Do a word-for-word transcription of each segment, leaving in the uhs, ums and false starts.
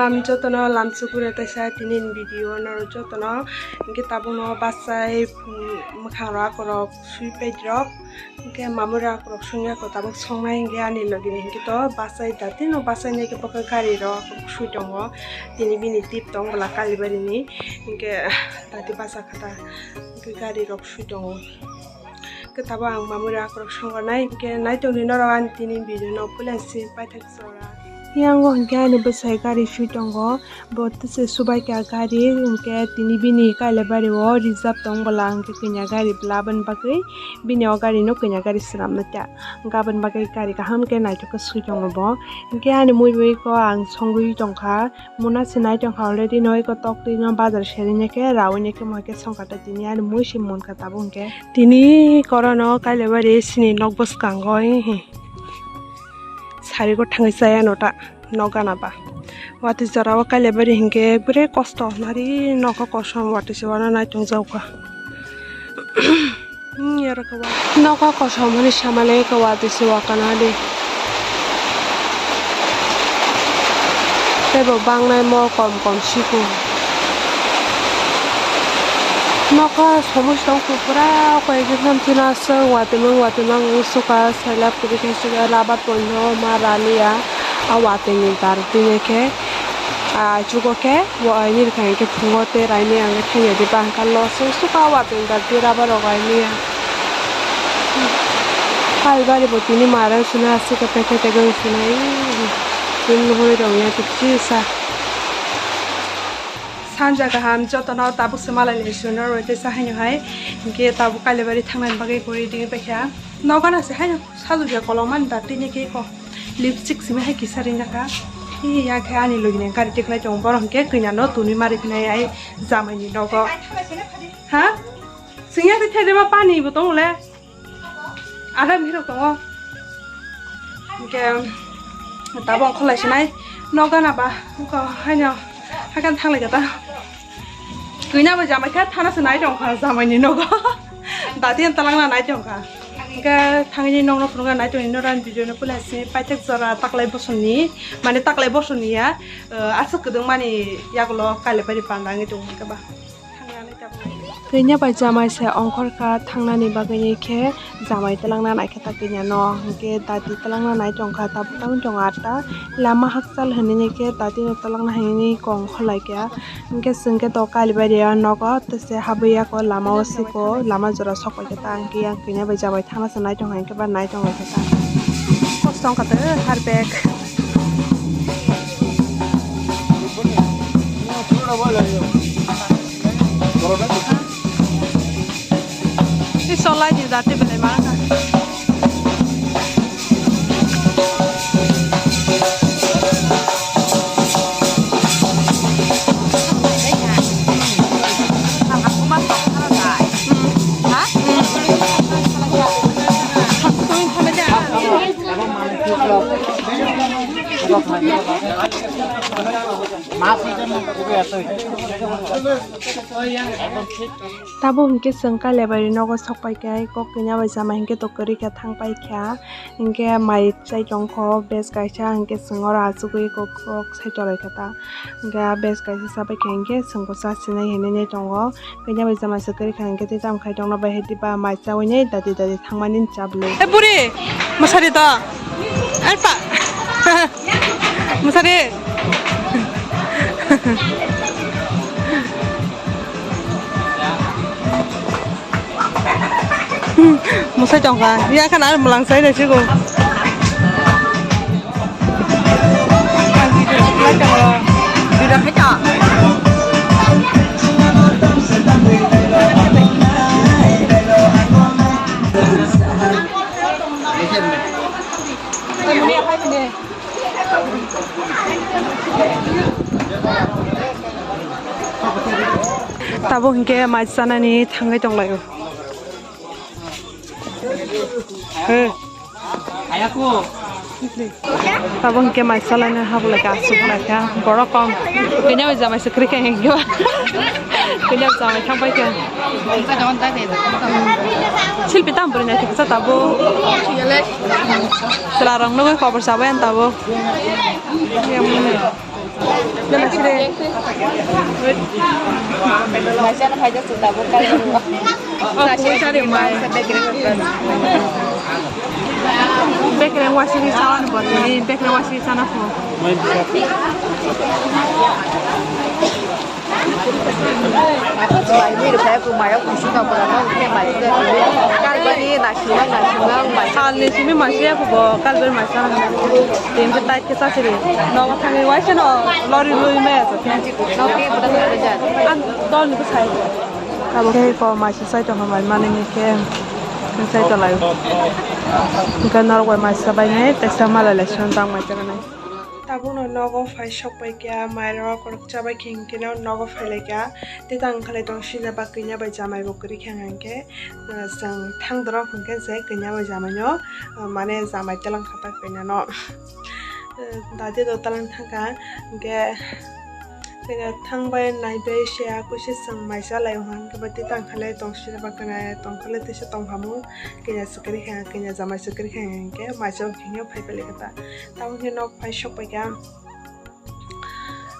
Ang jotono lamsukuri teisa tini video norok jotono hwnkhe tabukno bachai, um, mwkhang rok akorok sui paidrok hwnkhe mamui rok akorok sungya ko tabuk songnai hwnkhe ani logini hwnkhe to bachai datino bachai nai khe bokhe gari rok sui tongo tini bini tip tong bwla Kalibari ni hwnkhe dati bachakha ta hwnkhe gari rok sui tongo. Khe tabuk ang mamui rok akorok songornai, hwnkhe naitok ni norok ani tini video no puila si paithak chora. Yango hwnkhe ani bwsai gari sui tongo, bo tese subai kha gari, hwnkhe tini bini Kailabari o reserve tong bwla, hwnkhe kanya gari bwla aboni bagwi bini o gari no kanya gari swnamnai ta, hwnkhe aboni bagwi gari kaham khe naithok khe sui tongo bo. Hwnkhe ani muibo eko ang songwi tongkha. Muna se nai tongkha already no eko tok twi no bazar seri ne khe rawi ne khe mo khe songkha ta tini ani mui se mon kha tabuk hwnkhe. Tini korono Kailabari sini nok bwskango, eh, sari go thangwi chaya no ta nok gana ba. Watwi jora o Kailabari hwnkhe ekbare kosto nari nogo kosom watwi se wana nai tong jak kha. Hmm, oro khe wa. Nogo kosom hwnwi samale khe watwi se wakana di. Tei bo bangnai mo kom kom siko. Nogo somoi tong khe pura koi ekdom chwla aswk watwi mang watwi mang wng suka sailap kwrwi khe suka rubber poino ma raliya. A watwi ni dar twi khe. Ah, chugo khe, bo aini rwkha hwnkhe phungo tei raini ang khe thangya di ba hwnkha loss wng suka watwi da tei rubber rok aini ya. Kailabari bo tini mara wng suna aswk khe packet tagwi wng suna, ih, tini nuhuri rok ya tei kisa. Sanja kaham jotono tabuk se malai lai suna rw tei sa haino hai hwnkhe tabuk Kailabari thangnani bagwi guri tini paikha. Nokana se haino sajukya kolom mani da tini khe ko. Lipstick simi hai kisa ringjak kha. Hi ya khe ani logi ni gari tiknai tongo. Borok hwnkhe kanya no tuni mari phinai ai jamai ni nogo. Ha? Singya khe thai de ma pani bo tongo le. Ada bhirok tongo. Hwnkhe tabok kholai sinai. Nokana ba ko haino hakan thanglai kata. Kanya bai jamai khe thana se nai tong kha jamai ni nogo. Dati ang talangna nai tong kha. Hwnkhe thangni nokno phunukna nai tong nino ran video no pula si paithak jora taklai bosoni, mane taklai bosoni ya, eh, aswk kwdwng mani yagulo Kailabari panda wngwi tong kha ba. Kanya bai jamai se ongkhor kha thangnani bagwi ni khe jamai talangna nai khe ta kanya no. Hwnkhe dati talangna nai tong kha tabuk tabuk tong ata lama hakchal hinwi ni khe dati no talangna hinwi kong kholai kha. Hwnkhe chwng khe to Kailabari o nogo tese habwi ya ko lama o siko lama jora sok pai khe ta hwnkhe yang kanya bai jamai thangna se nai tong hai khe ba nai tong lai khe ta. Kosto wng kha te har bag. Tei solai ni jati belai ma wngkha. Tabuk hwnkhe chwng Kailabari nogo sok pai khe kok kanya bai chama hinkhe to kwrwi kha thang pai kha. Hinkhe mai chai tongkho bes kaisa hinkhe chwng oro achugwi kok kok sai tolai kha ta. Hinkhe a bes kaisa chabai kha hinkhe chwngbo chasinai hinwi tongo. Kanya bai chama se kwrwi kha hinkhe tei tamo khai tongno bai hai diba mai chaui nai dati dati thangmani chabli. E buri, mwsari to. Ai pa. Mwsari. Mwsai tongkha. Ya khana ar mwlang sai nai sigo. Tabuk hinkhe mai chanani thangwi tonglaio. He. Tabuk hinkhe mai chalaina habulai kha, aswk lai kha, borok kom. Kanya bai jamai se kwrwi kha hinkhe ba. Kanya bai jamai thang pai kha. Silpi tam bwrwi naithok kha tabuk. Chwla rok nugwi kobor chabai ang tabuk. Gana sire. Maisa na phaijak se tabuk kailaio. Oh, kubui sari mai. Bekreng wasiri sawan botini, bekreng wasiri sana pho. Ako chwlai ni rwphai, aku mayo kusu na pura no, khe mai se. Kalbani naisingma, naisingma, mai. Salni simi mai se, aku bo kalbani mai se. Tin khe tai khe sasiri. Nogo thangwi waisa no lori lui mai ato. Nogo khe budak budak jat. Ang dol ni bwsai. Abo khe ko mai se sai tong mai mani ni khe. Sai to lai. Khe norok bai mai se bai nai, tesa malai lai son tang mai se nai. Tabukno nogo phai sokpai kha, mairok rok chabai khe hinkhe no nogo phai lai kha. Tei tang khalai tong sina ba kanya bai jamai bo kwrwi kha hinkhe, uh, chwng thang dorok hinkhe je kanya bai jamai no, uh, mane jamai telang kha ta kanya no. Uh, dadi do talang thang kha hinkhe kanya thang bai nai bai se a kuisa chwng mai cha lai o hinkhe ba tei tang khalai tong sina ba kanya tong khalai tei se tong hamu kanya se kwrwi kha kanya jamai se kwrwi kha hinkhe mai cha hinkhe phai pai lai kha ta. Tamo khe nok phai sokpai kha.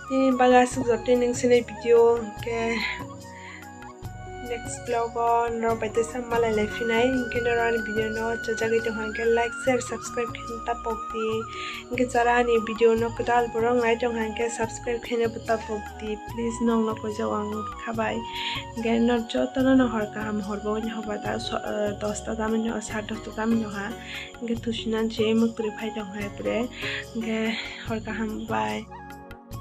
Nini bagwi aswk jotoni nwng sini video hwnkhe next vlog o norok bai teisa malai lai phinai. Hinkhe norok ani video no chajagwi tongkha hinkhe like, share, subscribe khe ta pok di. Hinkhe jara ani video no kwtal borok nai tongkha hinkhe subscribe khe ta pok di. Please nokno koijak ang khabai. Hinkhe norok jotono no hor kaham hor bo hor ba da so-, eh, dosta tamani o, sat dosta tamani o ha. Hinkhe thusunan se muktrwi phai tongkha epre. Hinkhe hor kaham bye.